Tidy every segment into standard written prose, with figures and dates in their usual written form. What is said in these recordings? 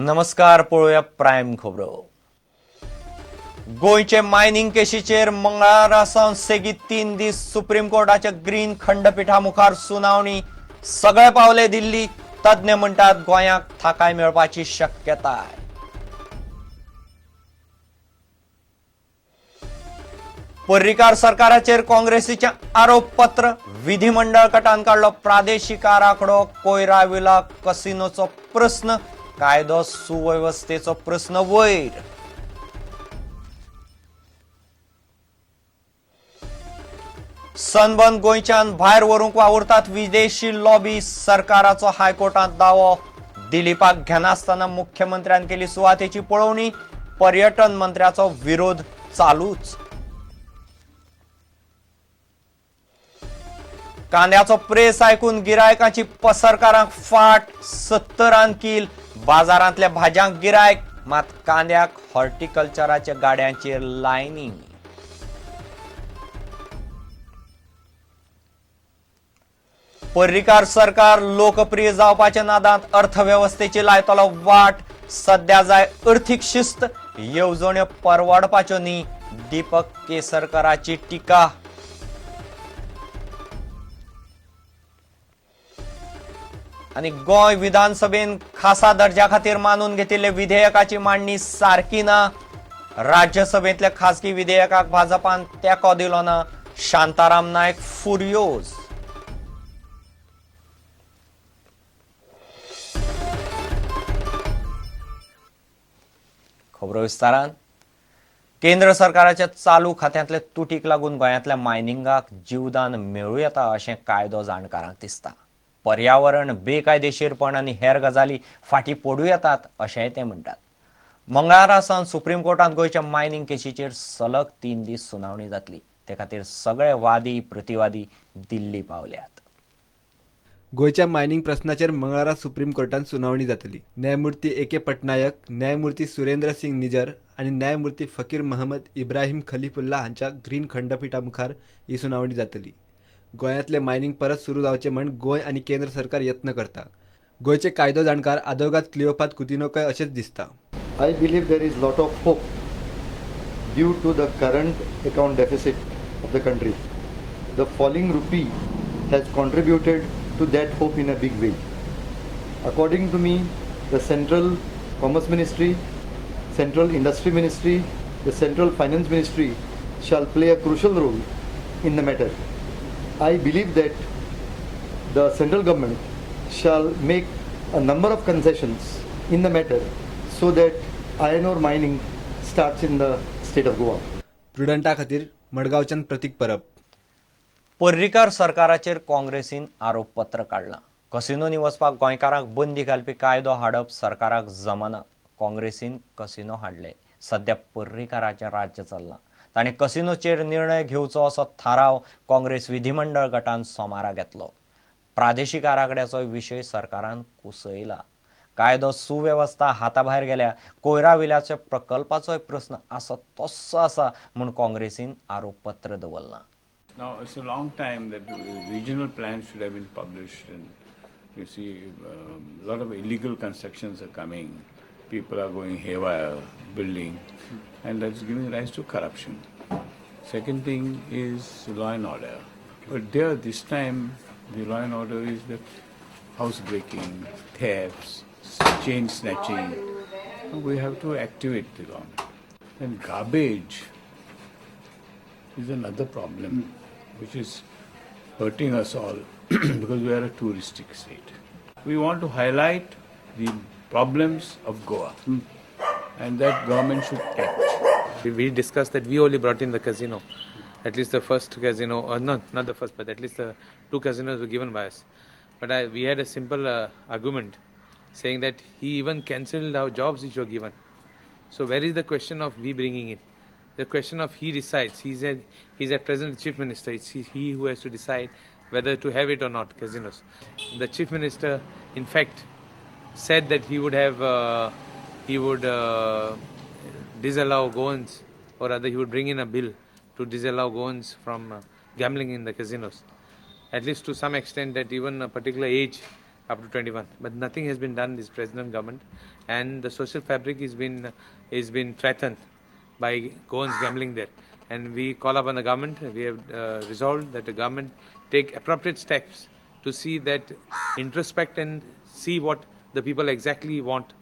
नमस्कार, पळोवया प्रायम खबरो. गोंयचे मायनिंग केशीचेर मंगळारा सावन सेगीत 3 दीस सुप्रीम कोर्टाच्या ग्रीन खंडपिठा मुखार सुनावणी. सगळे पावले दिल्ली. तज्ञ म्हणटात, गोंयाक थाकाय मेळपाची शक्यताय. पर्रीकार सरकाराचेर काँग्रेसीचे आरोपपत्र. विधिमंडळ गटान काडलो प्रादेशीक आराखडो. कोयरा विला कसिनोचो प्रस्न, कायदो सुवेवस्थेचो प्रस्न वयर. सनबर्न गोंयच्यान भायर व्हरूंक वावुरतात विदेशी लॉबी, सरकाराचो हायकोर्टांत दावो. दिलीपाक घेनासतना मुख्यमंत्र्यान केली सुवातेची पळोवणी. पर्यटन मंत्र्याचो विरोध चालूच. कांद्याचो प्रेस आयकून गिरायकांची पसरकारांक फाट. 70 कील. बाजारांतल्या भाजयांक गिरायक, मात कांद्याक हॉर्टिकल्चराच्या गाड्यांचेर लायनी. पर्रीकार सरकार लोकप्रिय जावपाच्या नादांत अर्थवेवस्थेची लायतलो वाट. सध्या जाय अर्थीक शिस्त, येवजण्यो परवडपाच्यो न्ही, दीपक केसरकराची टिका. आनी गोंय विधानसभेन खासा दर्जा खातीर मानून घेतिल्ले विधेयकाची मांडणी सारकी ना. राज्यसभेंतल्या खासगी विधेयकाक भाजपान तेंको दिलो ना. शांताराम नायक फुर्योज. खबरो विस्तारान. केंद्र सरकाराच्या चालू खात्यांतले तुटीक लागून गोंयांतल्या मायनिंगाक जीवदान मेळूं येता अशें कायदो जाणकारांक दिसता. पर्यावरण बेकायदेशीरपण आनी हेर गजाली फाटीं पडूं येतात अशेंय ते म्हणटात. मंगळारा सावन सुप्रीम कोर्टांत गोंयच्या मायनिंग केशीचेर सलग 3 दीस सुनावणी जातली. ते खातीर सगळे वादी प्रतिवादी दिल्ली पावल्यात. गोंयच्या मायनिंग प्रस्नाचेर मंगळारा सुप्रीम कोर्टात सुनावणी जातली. न्यायमूर्ती ए के पटनायक, न्यायमूर्ती सुरेंद्र सिंग निजर आनी न्यायमूर्ती फकीर महमद इब्राहीम खलीफुल्ला हांच्या ग्रीन खंडपिठा मुखार ही सुनावणी जातली. गोंयांतलें मायनिंग परत सुरू जावचें म्हण गोंय आनी केंद्र सरकार यत्न करता. गोंयचे कायदो जाणकार आदोगाद क्लिओपाद कुतिन्होकय अशेंच दिसता. I believe there is lot of hope due to the current account deficit of the country. The falling rupee has contributed to that hope in a big way. According to me, the Central Commerce Ministry, Central Industry Ministry, the Central Finance Ministry shall play a crucial role in the matter. I believe that the central government shall make a number of concessions in the matter so that iron ore mining starts in the state of Goa. प्रुडंटा खातीर मडगांवच्यान प्रतीक परब. पर्रीकार सरकाराचेर काँग्रेसीन आरोपपत्र काडलां. कसिनोनी वचपाक गोंयकारांक बंदी घालपी कायदो हाडप सरकाराक जमना. काँग्रेसीन कसिनो हाडले. सध्या पर्रीकाराचें राज्य चल्लां. ताणें कसिनोचेर निर्णय घेवचो असो थाराव काँग्रेस विधिमंडळ गटान सोमारा घेतलो. प्रादेशीक आराखड्याचो विशय सरकारान कुसयला. कायदो सुवेवस्था हाताभायर गेल्या. कोयरा विल्याच्या प्रकल्पाचोय प्रस्न आसा तस्सो आसा म्हूण काँग्रेसीन आरोपपत्र दवरलां. Now, it's a long time that regional plans should have been published, and you see, a lot of illegal constructions are coming. People are going haywire, building, and that's giving rise to corruption. Second thing is law and order. But there, this time, the law and order is that housebreaking, thefts, chain snatching. We have to activate the law. Then garbage is another problem which is hurting us all because we are a touristic state. We want to highlight the problems of Goa and that government should act. We discussed that we only brought in the casino, at least the first casino, or not the first, but at least the two casinos were given by us. But we had a simple argument saying that he even cancelled our jobs which were given. So where is the question of we bringing it? The question of he decides. He's at present the chief minister. It's he who has to decide whether to have it or not, casinos. The chief minister, in fact, said that he would disallow Goans, or rather he would bring in a bill to disallow Goans from gambling in the casinos. At least to some extent that even a particular age, up to 21. But nothing has been done this present government, and the social fabric is been threatened by Goans gambling there. And we call upon the government. We have resolved that the government take appropriate steps to see that introspect and see what the people exactly want.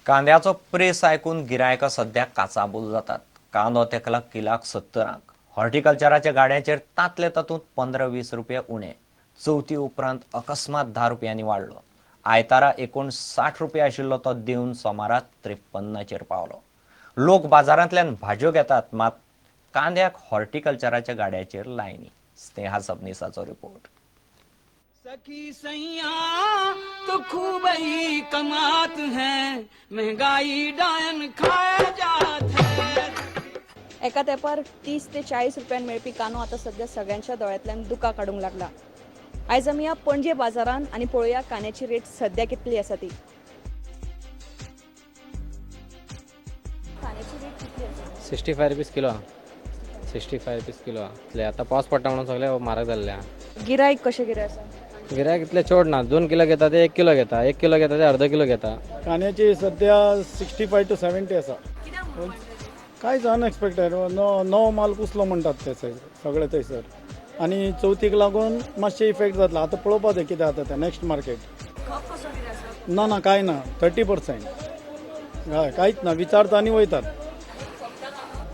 कांद्याचो price आयकून गिरायकां सध्या काचाबूल जातात. कांदो तेकला किलाक 70. हॉर्टिकल्चराच्या गाड्यांचेर तांतले तातूंत 15-20 रुपया उणे. चवथी उपरांत अकस्मात 10 रुपयांनी वाडलो. आयतारा 59 रुपया आशिल्लो तो देंवन सोमारा 53चेर पावलो. लोक बाजारांतल्यान भाजयो घेतात, मात कांद्याक हॉर्टिकल्चराच्या गाड्याचेर लायनी. स्नेहा सबनीसाचो रिपोर्ट. सखी सैया तो खूब ही कमात है, महंगाई डायन खाए जात है. एका तेंपार 30 ते 40 रुपयान मेळपी कांदो आतां सध्या सगळ्यांच्या दोळ्यांतल्यान दुकां काडूंक लागला. आयज आमी ह्या पणजे बाजारान आनी पळोवया कांद्याची रेट सध्या कितली आसा ती. कांद्याची रेट कितली आसा? 65 रुपीज किलो आहा, 65 रुपीज किलो आहा. इतले आतां पावस पडटा म्हणून सगळे म्हारग जाल्ले आहा. गिरायक कशें कितें आसा? गिरायक इतले चड ना. 2 किलो घेता ते 1 किलो घेता, 1 किलो घेता ते अर्द किलो घेता. कांद्याची सध्या 65 टू 70 आसा. कांयच अनएक्सपेक्टेड, नवो माल कुसलो म्हणटात ते सगळे थंयसर आनी चवथीक लागून मातशें इफेक्ट जातलो. आतां पळोवपा जाय कितें जाता तें नेक्स्ट मार्केट. ना ना, कांय ना. 30%. हय, कांयच ना. विचारता आनी वयतात.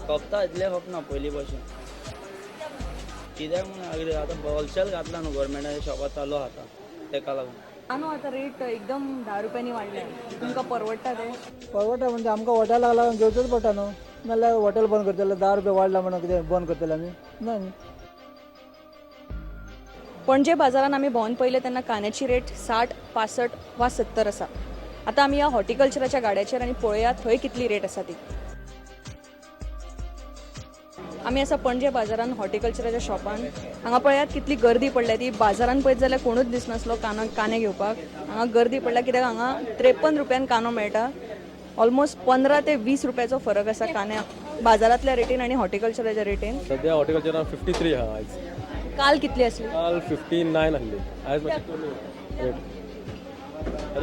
खपता इतलें खपना पयलीं भशेन. कित्याक म्हणून आतां होलसेल घातला न्हू गोवोरमेंटाच्या शॉपार, चालू आहा आतां, तेका लागून. कांदो आतां रेट एकदम 10 रुपयांनी वाडल्या. तुमकां परवडटा तें? परवडटा म्हणजे आमकां हॉटेलाक लागून घेवचोच पडटा न्हू. नाल्यार हॉटेल बंद करतले. 10 रुपया वाडला म्हणून कितें बंद करतले आमी? ना न्ही. पणजे बाजारान आमी भोंवन पळयलें तेन्ना कांद्याची रेट 60, 65 वा 70 आसा. आतां आमी ह्या हॉर्टिकल्चराच्या गाड्याचेर आनी पळोवया थंय कितली रेट आसा ती. आमी आसा पणजे बाजारान हॉर्टिकल्चराच्या शॉपान. हांगा पळयात कितली गर्दी पडल्या ती. बाजारान पळयत जाल्यार कोणूच दिसनासलो कांदो कांदे घेवपाक. हांगा गर्दी पडल्या कित्याक हांगा 53 रुपयान कांदो मेळटा. ऑलमोस्ट 15 ते 20 रुपयाचो फरक आसा कांद्या बाजारांतल्या रेटीन आनी हॉर्टिकल्चराच्या रेटीन. सध्या हॉर्टिकल्चरान 53 आहा आयज. काल कितली आसली? काल 59 आसली. आयज मातशी कमी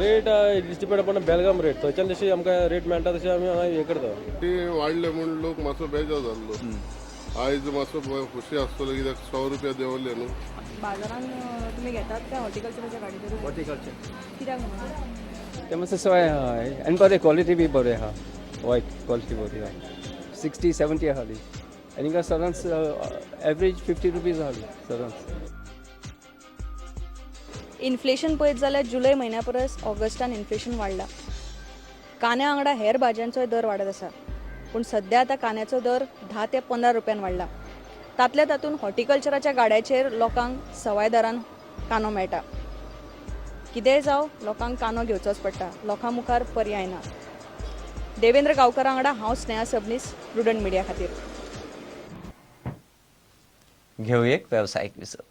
rate. Rate it's depend upon Belgaum rate. थंयच्यान जशी आमकां रेट मेळटा तशी आमी हांगा हें करता. ती वाडले म्हूण लोक मातसो बेजार जाल्लो. आयज मातसो खुशी आसतलो कित्याक 100 रुपया देंवले न्हू. बाजारान तुमी घेतात काय हॉर्टिकल्चराच्या गाडयेर? हॉर्टिकल्चर. कित्याक म्हणून? ते मातशें सवाय आहा आनी बरें क्वॉलिटी बी बरें आहा. वायट क्वॉलिटी बरी आहा. 60-70 आहाली आनी हिंगा सदांच एवरेज 50 रुपीज आहाली सदांच. इन्फ्लेशन पळयत जाल्यार जुलय म्हयन्या परस ऑगस्टान इन्फ्लेशन वाडलां. कांद्या वांगडा हेर भाजयांचोय दर वाडत आसा, पूण सद्या आतां कांद्याचो दर 10 ते 15 रुपयान वाडला. तांतल्या तातूंत हॉर्टिकल्चराच्या गाड्याचेर लोकांक सवाय दरान कांदो मेळटा. कितेंय जावं, लोकांक कांदो घेवचोच पडटा. लोकां मुखार पर्याय ना. देवेंद्र गांवकर वांगडा हांव स्नेहा सबनीस, प्रुडंट मिडिया खातीर. घेवया एक वेवसायीक विसव.